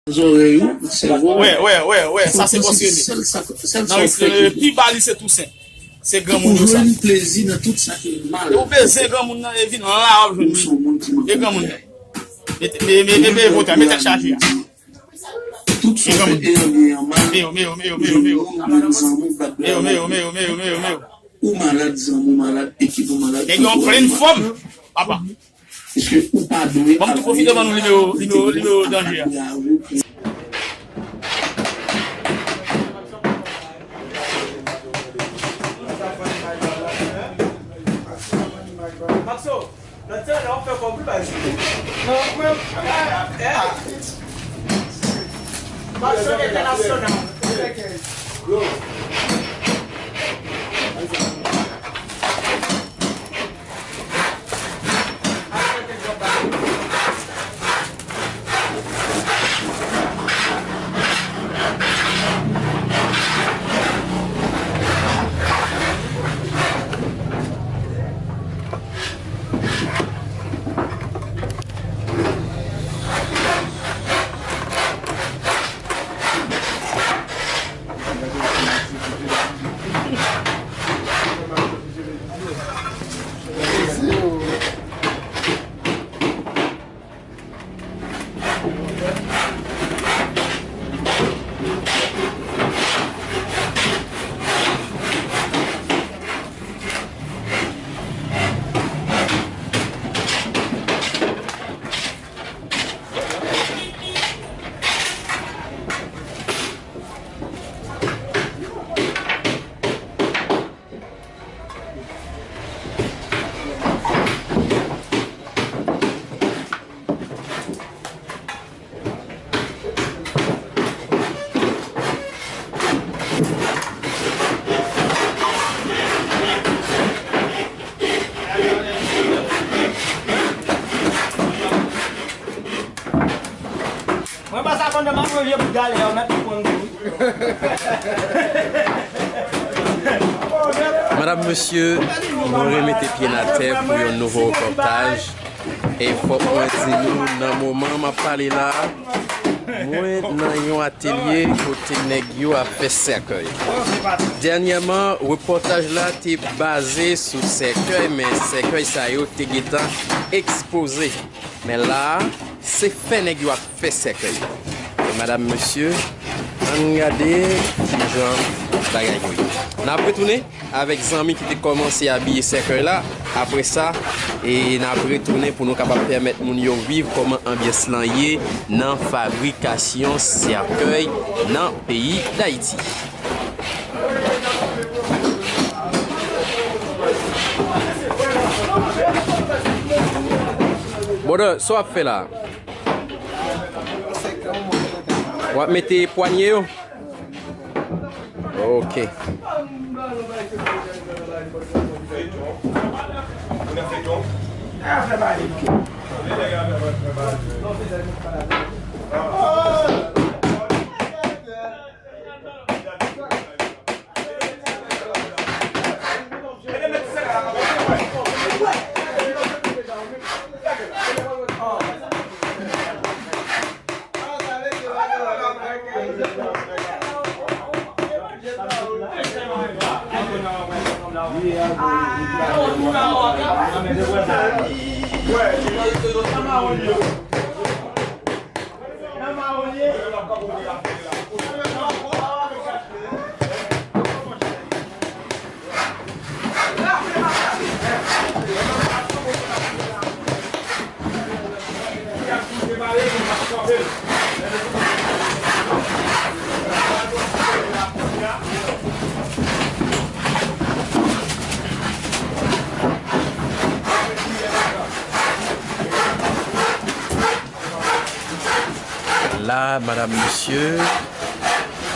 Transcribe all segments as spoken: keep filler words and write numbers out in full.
Zòrèy ou, sèvo. Wè, wè, wè, wè, sa se kòs rele. Sèl sa, sèl sa w fè ki pi ba li se Tousen. Se granmoun yo sa. Ou jwenn plezi nan tout sa ki mal. Ou bezwen granmoun nan e vin la w ap jwenn li. E granmoun nan. Mete, me, me, me, me, mete tèt chaje a. Tout sa w fè e an byen e an mal. Meyo, meyo, meyo, meyo, meyo. Meyo, meyo, meyo, meyo, meyo, meyo. Ou malad, zanmi w malad, ekip ou malad. Nèg yo an plen fòm, papa. Piske ou pa dwe. Ban m tou pwofite ban nou nimewo, nimewo, nimewo danje a. Maxo, nan teren w ap fè kòb wi baz. Maxo entènasyonal. Mwen pa sa konn de m ap manje bout galè yo, mèt pou konn tou. Madam, mesye, nou remete pye n atè pou yon nouvo repòtaj. E fòk mwen di nou, nan moman m ap pale la, mwen nan yon atelye kote nèg yo ap fè sèkèy. Dènyèman, repòtaj la te baze sou sèkèy, men sèkèy sa yo te gentan ekspoze. Men la a, se fè nèg yo ap fè sèkèy. E madam, mesye, ann gade kijan bagay yo ye. N ap retounen avèk zanmi ki te kòmanse abiye sèkèy la. Apre sa, e n ap retounen pou nou kapab pèmèt moun yo viv kòman anbyans lan ye nan fabrikasyon sèkèy nan peyi Dayiti. Brother, sa w ap fè la? W ap mete pwanye yo? Ok. La, madam, mesye,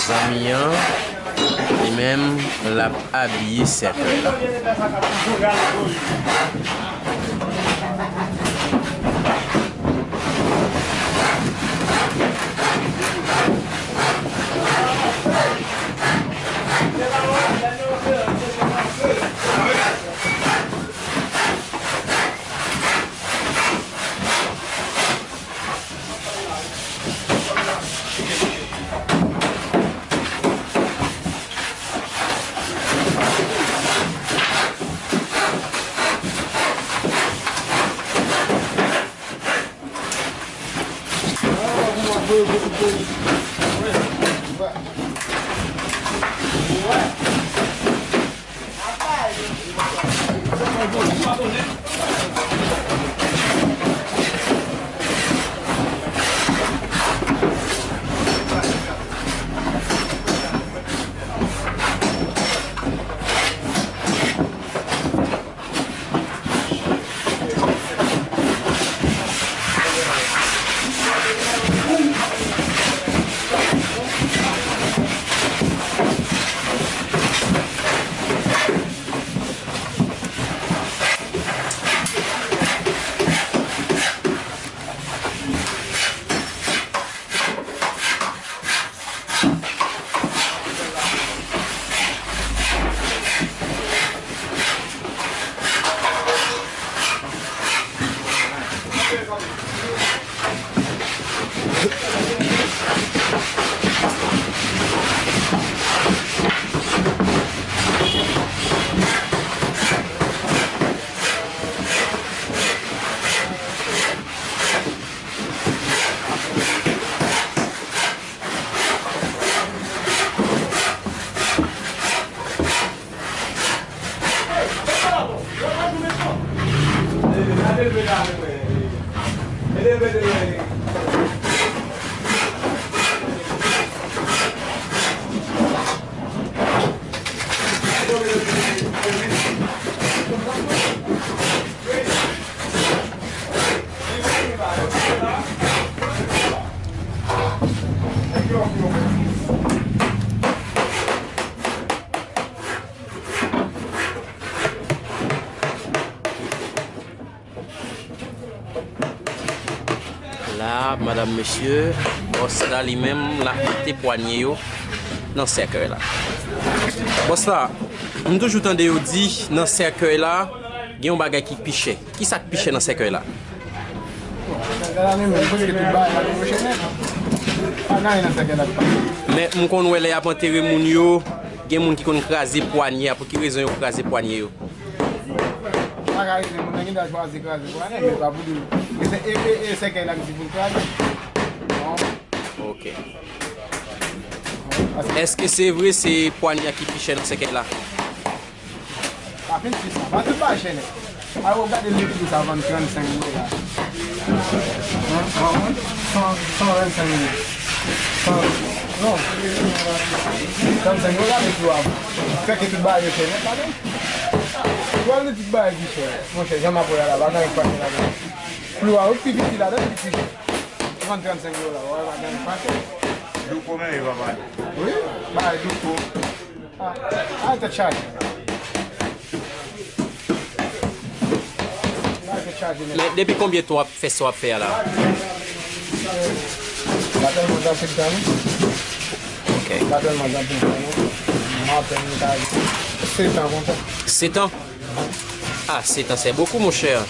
zanmi an, li menm, l ap abiye sèkèy la. La, madam, mesye, bòs la li menm, l ap mete pwanye yo nan sèkèy la. Bòs la, m toujou tande yo di, nan sèkèy la, gen yon bagay ki pi chè. Ki sa k pi chè nan sèkèy la? Sèkèy la li menm, prèske tout bagay la pi chè nèt. Pa gen anyen nan sèkèy la ki pa chè. Men m konn wè lè y ap antere moun yo, gen moun ki konn kraze pwanye a. Pou ki rezon yo kraze pwanye yo? Pa ka rete, moun nan gen dwa chwazi kraze pwanye, men pa pou di. E se, e, e, e sèkèy la ki di pou l kraze. Non. Ok. Èske se vre se pwanye a ki pi chè nan sèkèy la? Pa fin fi sa, pa tout bagay chè nèt. Alò, gade legliz sa vann trannsenk dola. Hein? San, san vennsenk dola. San, non. Trannsenk dola, men pou fè ke tout bagay yo chè nèt ladan. Pou al di tout bagay ki chè. Monchè, jan m ap wè a la, pa gen anyen k pa chè ladan. Pou al pi piti ladan, pi piti. Vann trannsenk dola, wè, pa gen anyen k pa chè. Douko, men, e pa mal. Wi, bagay douko. Ah, ah, tèt chaje. Ah, tèt chaje, men. Men depi konbyen tan w ap fè sa w ap fè a la? Pa tèlman anpil tan, non. Ok. Pa tèlman anpil tan, non. Mwen apèn mwen ka di sèt an konsa. Sèt an? Ah, sèt an, c'est beaucoup, mon cher.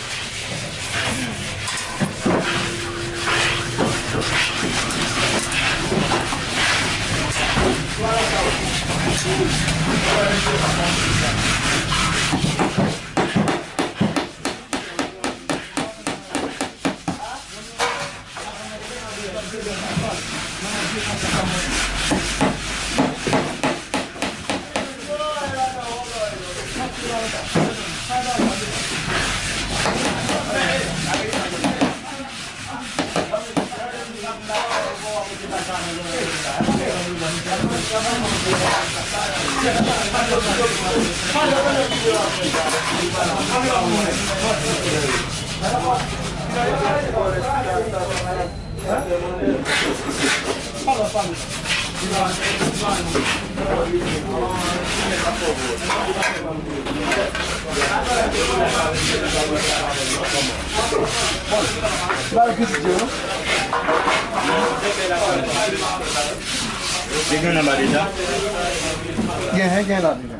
Te gen anba deja? Gen, gen la deja.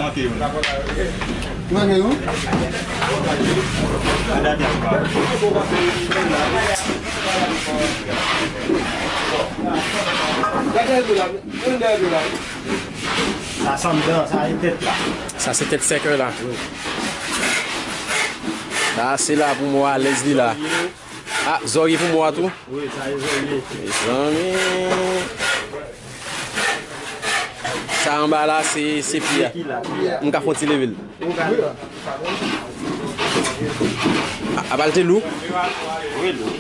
Manke youn. Manke youn? Gade ankò. Sa se tèt la. Sa se tèt sèkèy la. Wi. Sa se la pou mwen alèz li la. Ah, zòrye pou mwa tou. Wi, sa e zòrye. Mezanmi. Sa anba la, se, se pye a. M ka fon ti leve l. A, a bal te lou? Wi, lou.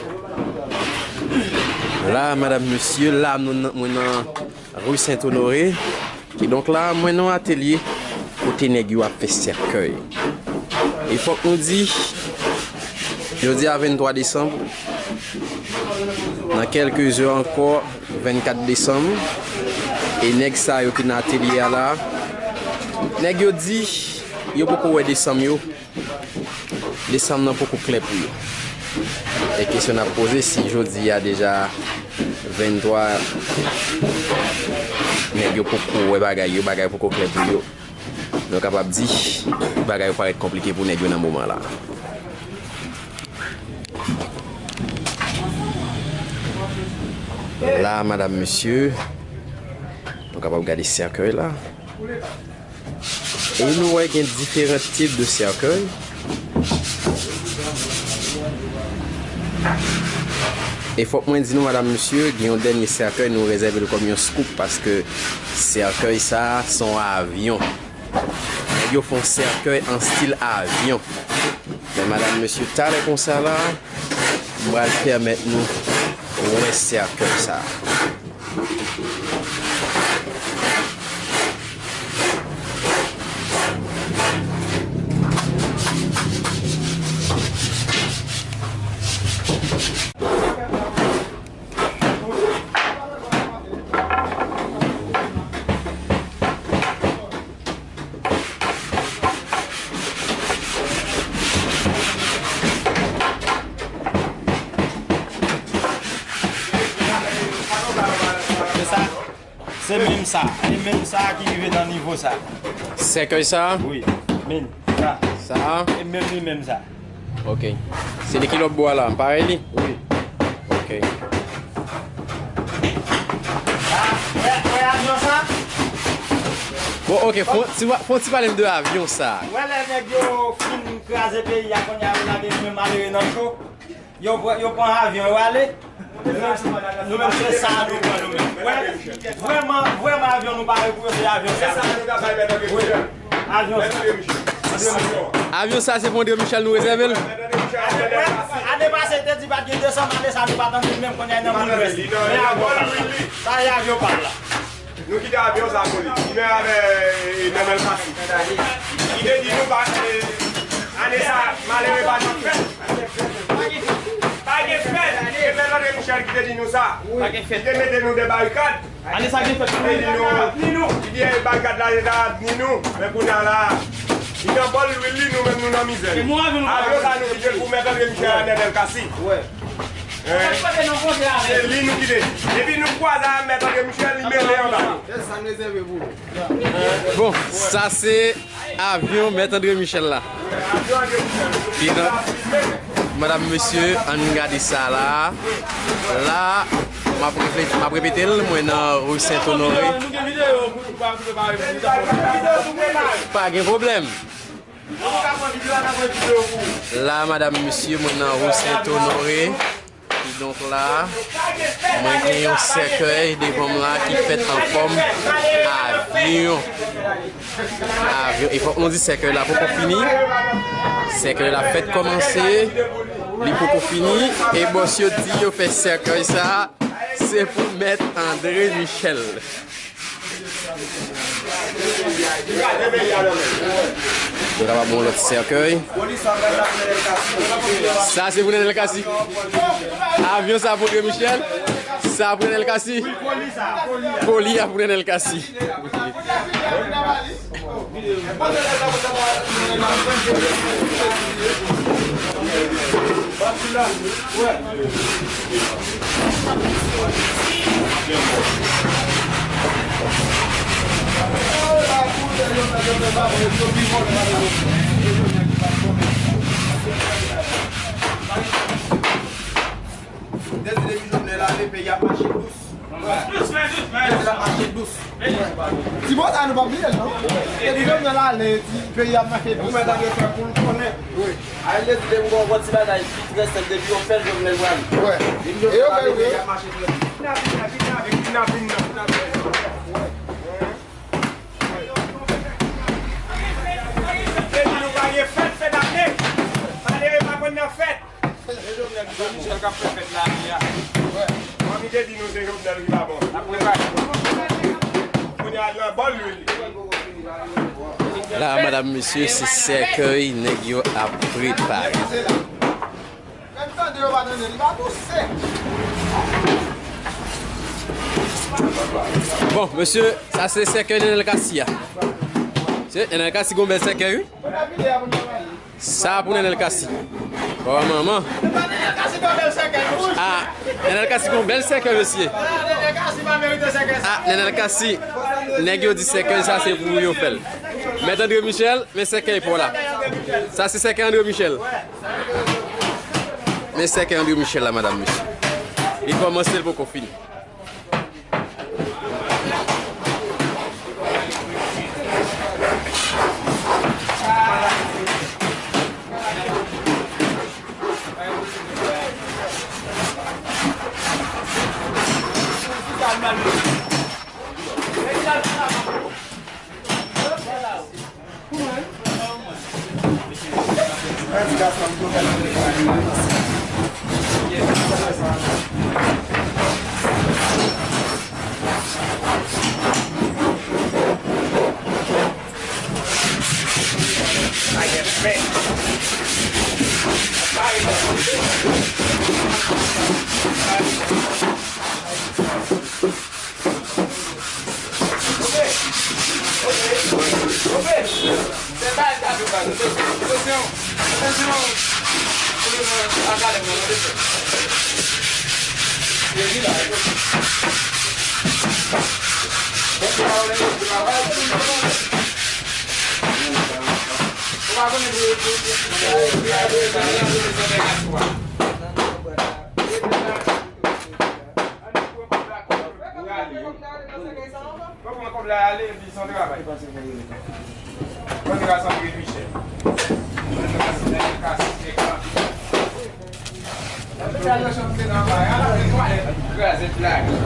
La, madam, mesye, la, nou nan, mwen nan Rue Saint-Honoré. Kidonk la, mwen nan atelye kote nèg yo ap fè sèkèy. E fòk nou di, jodi a venntwa desanm, nan kèlke zè ankò, vennkat desanm, e nèg sa yo ki nan atelye a la, nèg yo di yo poko wè desanm yo. Desanm nan poko klè pou yo. E kesyon n ap poze, si jodi a deja venntwa, nèg yo poko wè bagay yo, bagay poko klè pou yo. Nou kapab di, bagay yo parèt konplike pou nèg yo nan moman la. La, madam, mesye, nou kapab gade sèkèy la. E nou wè gen diferan tip de sèkèy. E fòk mwen di nou, madam, mesye, gen yon dènye sèkèy, nou rezève l kòm yon scoop, paske sèkèy sa a, se yon avyon. Nèg yo fè yon sèkèy an stil avyon. Men, madam, mesye, talè konsa la, m pral pèmèt nou wè sèkèy sa a. Se sa. Se menm sa. E menm sa ki rive nan nivo sa. Sèkèy sa? Wi. Menm sa. Sa? E menm li menm sa. Ok. Se li ki lòt bò a la, m parèy li? Wi. Ok. Wè, wè avyon sa? Bon, ok, fon ti, fon ti pale m de avyon sa. Wè lè nèg yo fin kraze peyi a, kounye a yo lage nou menm malere nan cho. Yo, yo pran avyon, yo ale. Nou menm, nou menm se sa nou pran nou menm. Wè, vrèman, vrèman avyon nou pare pou yo, se avyon sa. Wi. Avyon sa. Avyon sa se pou André Michel nou rezève l. Ane pase te di pa t gen desanm, ane sa nou pa tande menm kounye a nan moun vès li. Men avyon pa la. Sa e avyon pa la. Nou kite avyon sa pou li. Li menm avè, e, Nenel Cassy. Li te di nou pa, e, ane sa malere pa janm fèt. Pa gen fèt. Se Mèt André Michel ki te di nou sa. Li te mete nou de barikad. Ane sa gen fèt. Li te di nou, li di, e, barikad la, li ta ni nou. Men kounye a la, li nan bòl lwil li, nou menm nou nan mizè. Avyon sa nou kite l pou Mèt André Michel a Nenel Cassy. Wi. Se li nou kite. Epi nou kwaze a Mèt André Michel, li mele anba. Bon, sa se avyon Mèt André Michel la. Kidonk, madam, mesye, ann gade sa la. La, m ap repete, m ap repete l, mwen nan Rue Saint-Honoré. Pa gen pwoblèm. La, madam, mesye, mwen nan Rue Saint-Honoré. Kidonk la, mwen gen yon sèkèy devan m la ki fèt an fòm avyon. Avyon. E fòk nou di sèkèy la poko fini. Sèkèy la fèk kòmanse. Li poko fini. E bòs yo di yo fè sèkèy sa, se pou Mèt André Michel. Nou kapab yon lòt sèkèy. Sa se pou Nenel Cassy. Avyon sa pou André Michel. Sa pou Nenel Cassy. Koli a pou Nenel Cassy. Depi, depi Jovenel ale, peyi ap mache dous. Dousman, dousman, dousman. Peyi ap mache dous. Ti mo sa nou pa bliye l non. Depi Jovenel ale, ti peyi ap mache dous. Ou mèt ale fè pou l konnen. Wi. Al depi depi gon ti bagay ki trè senp, depi yo fè l, Jovenel pral. Wi. Depi Jovenel ale, peyi ap mache dous. Kidnapin nan, kidnapin, kidnapin nan, kidnapin nan. Depi nou pa gen fèt, fèt ap nèk. Malere pa konn nan fèt. Michel k ap fè fèt la, li a. Manmi te di nou se Jovenel ki pa bon. N ap prepare. Kounye a, nan bòl lwil. La, madam, mesye, se sèkèy nèg yo ap prepare. Bon, mesye, sa se sèkèy Nenel Cassy a. Se Nenel Cassy gon bèl sèkèy, wi. Sa pou Nenel Cassy. Oh, manman. Ah, Nenel Cassy gon bèl sèkèy, mesye. Ah, Nenel Cassy. Nèg yo di sèkèy sa se pou yo fè l. Mèt André Michel, men sèkèy pa w la. Sa se sèkèy André Michel. Men sèkèy André Michel la, madam, mesye. Li kòmanse, l poko fini.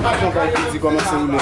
Aksyon kay piti kòmanse woule.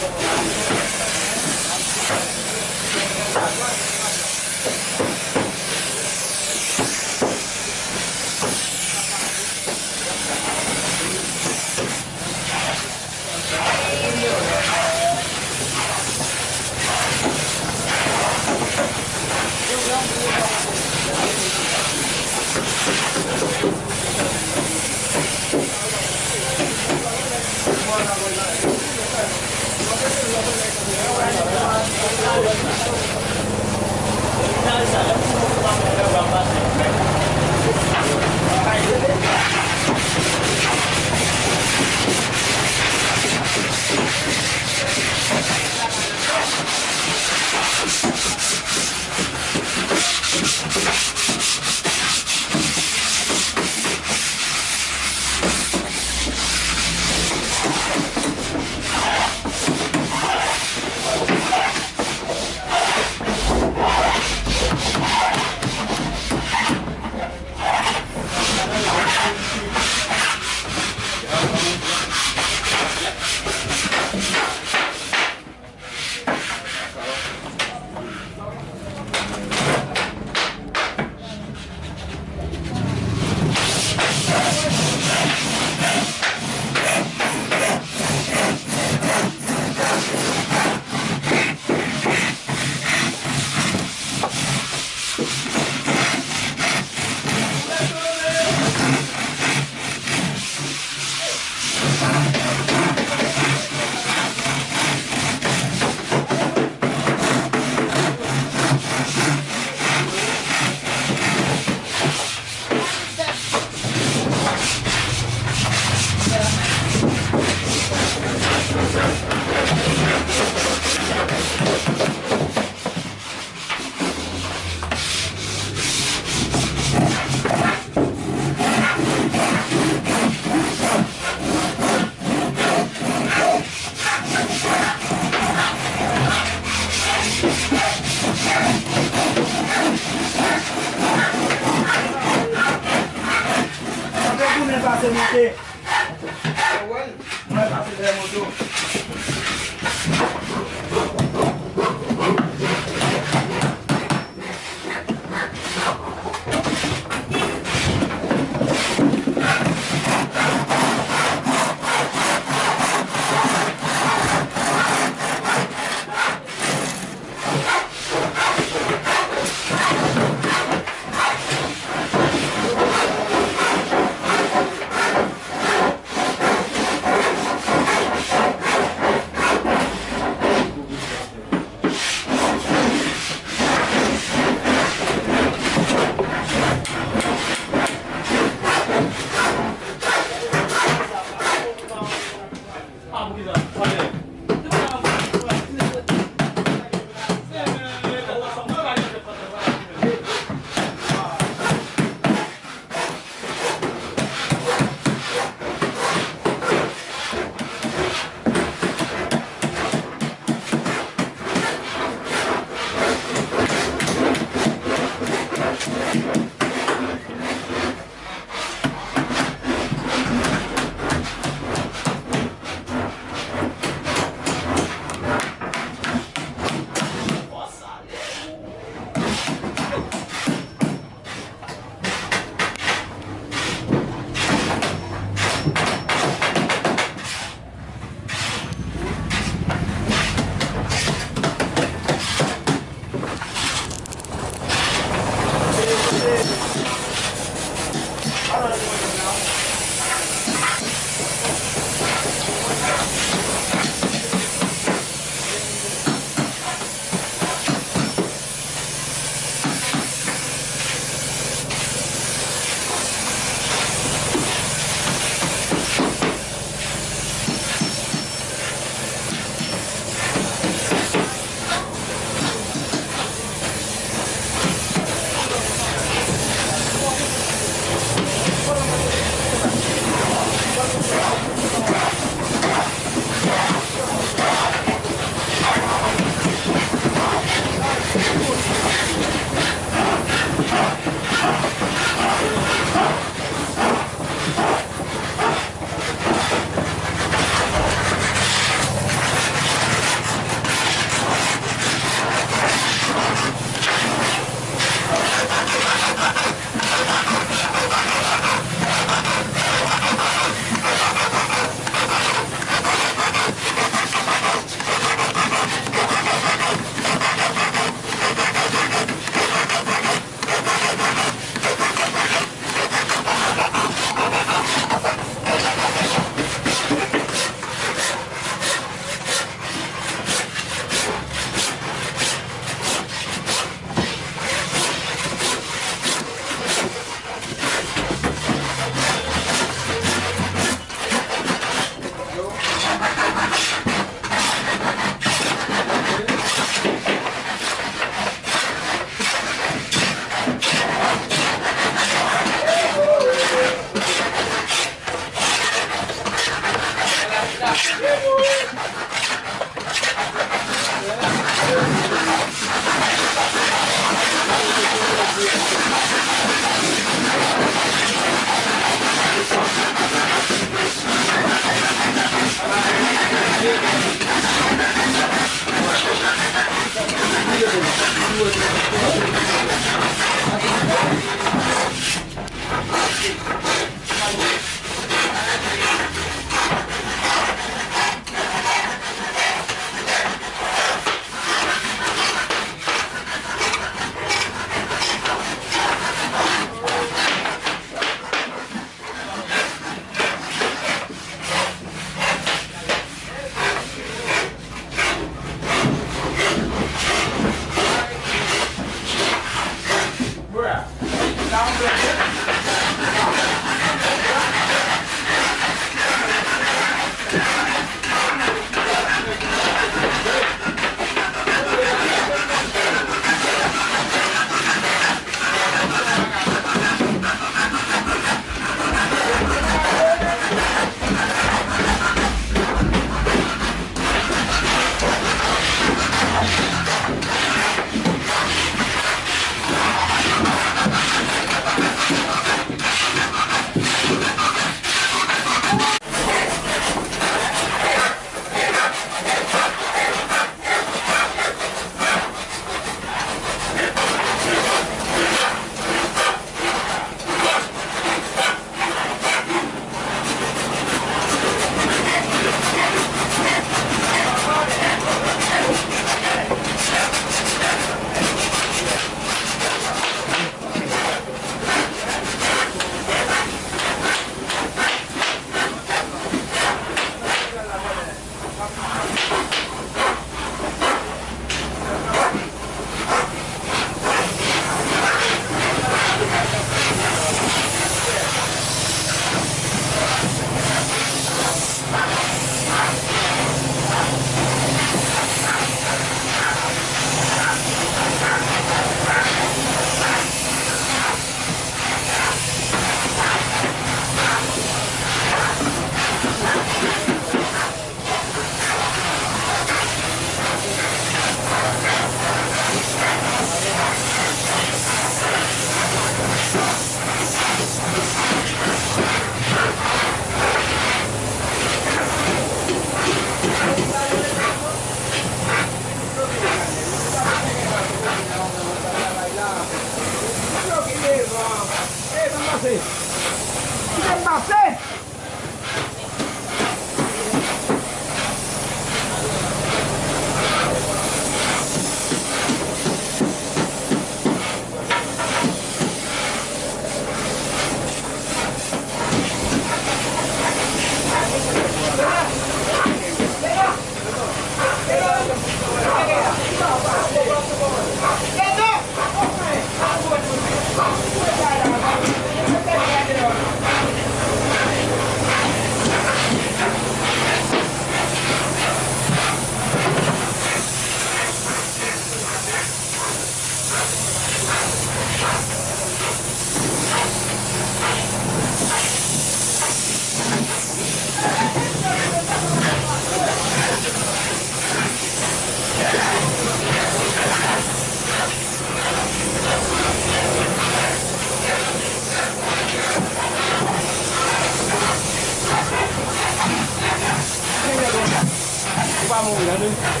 Ou pa mouri, tande.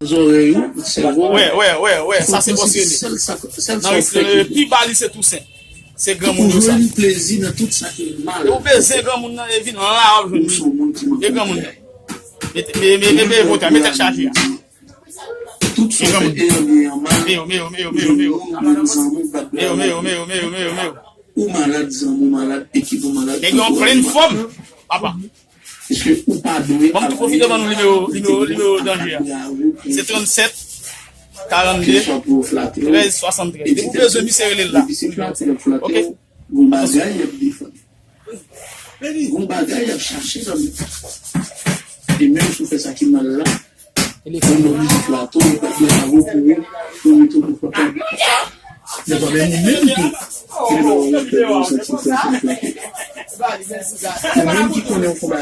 Zòrèy ou, sèvo. Wè, wè, wè, wè, sa se pòsede. Sèl sa, sèl sa w fè ki pi ba li se Tousen. Se granmoun yo sa. Ou jwenn plezi nan tout sa ki mal. Ou bezwen granmoun nan, e vin la w ap jwenn li. E granmoun nan. Mete, me, me, me, me, mete tèt chaje a. Tout sa w fè, e an byen, e an mal. Meyo, meyo, meyo, meyo, meyo. Meyo, meyo, meyo, meyo, meyo, meyo. Ou malad, zanmi w malad, ekip ou malad. Nèg yo an plen fòm, papa. Piske ou pa dwe. Bon, m tou pwofite ban nou nimewo, nimewo, nimewo danje a. Se trannsèt, karannde, trèz, swasanntrèz. Depi w bezwen misye, rele l la. Ok. Gon bagay y ap defann. Gon bagay y ap chache nan men. E menm si w fè sa ki mal la, moun nan oblije flato, li pa gen lago pou ou, pou ou rete pou flato. Devan men moun menm tou. Ou menm ki konnen yon konba.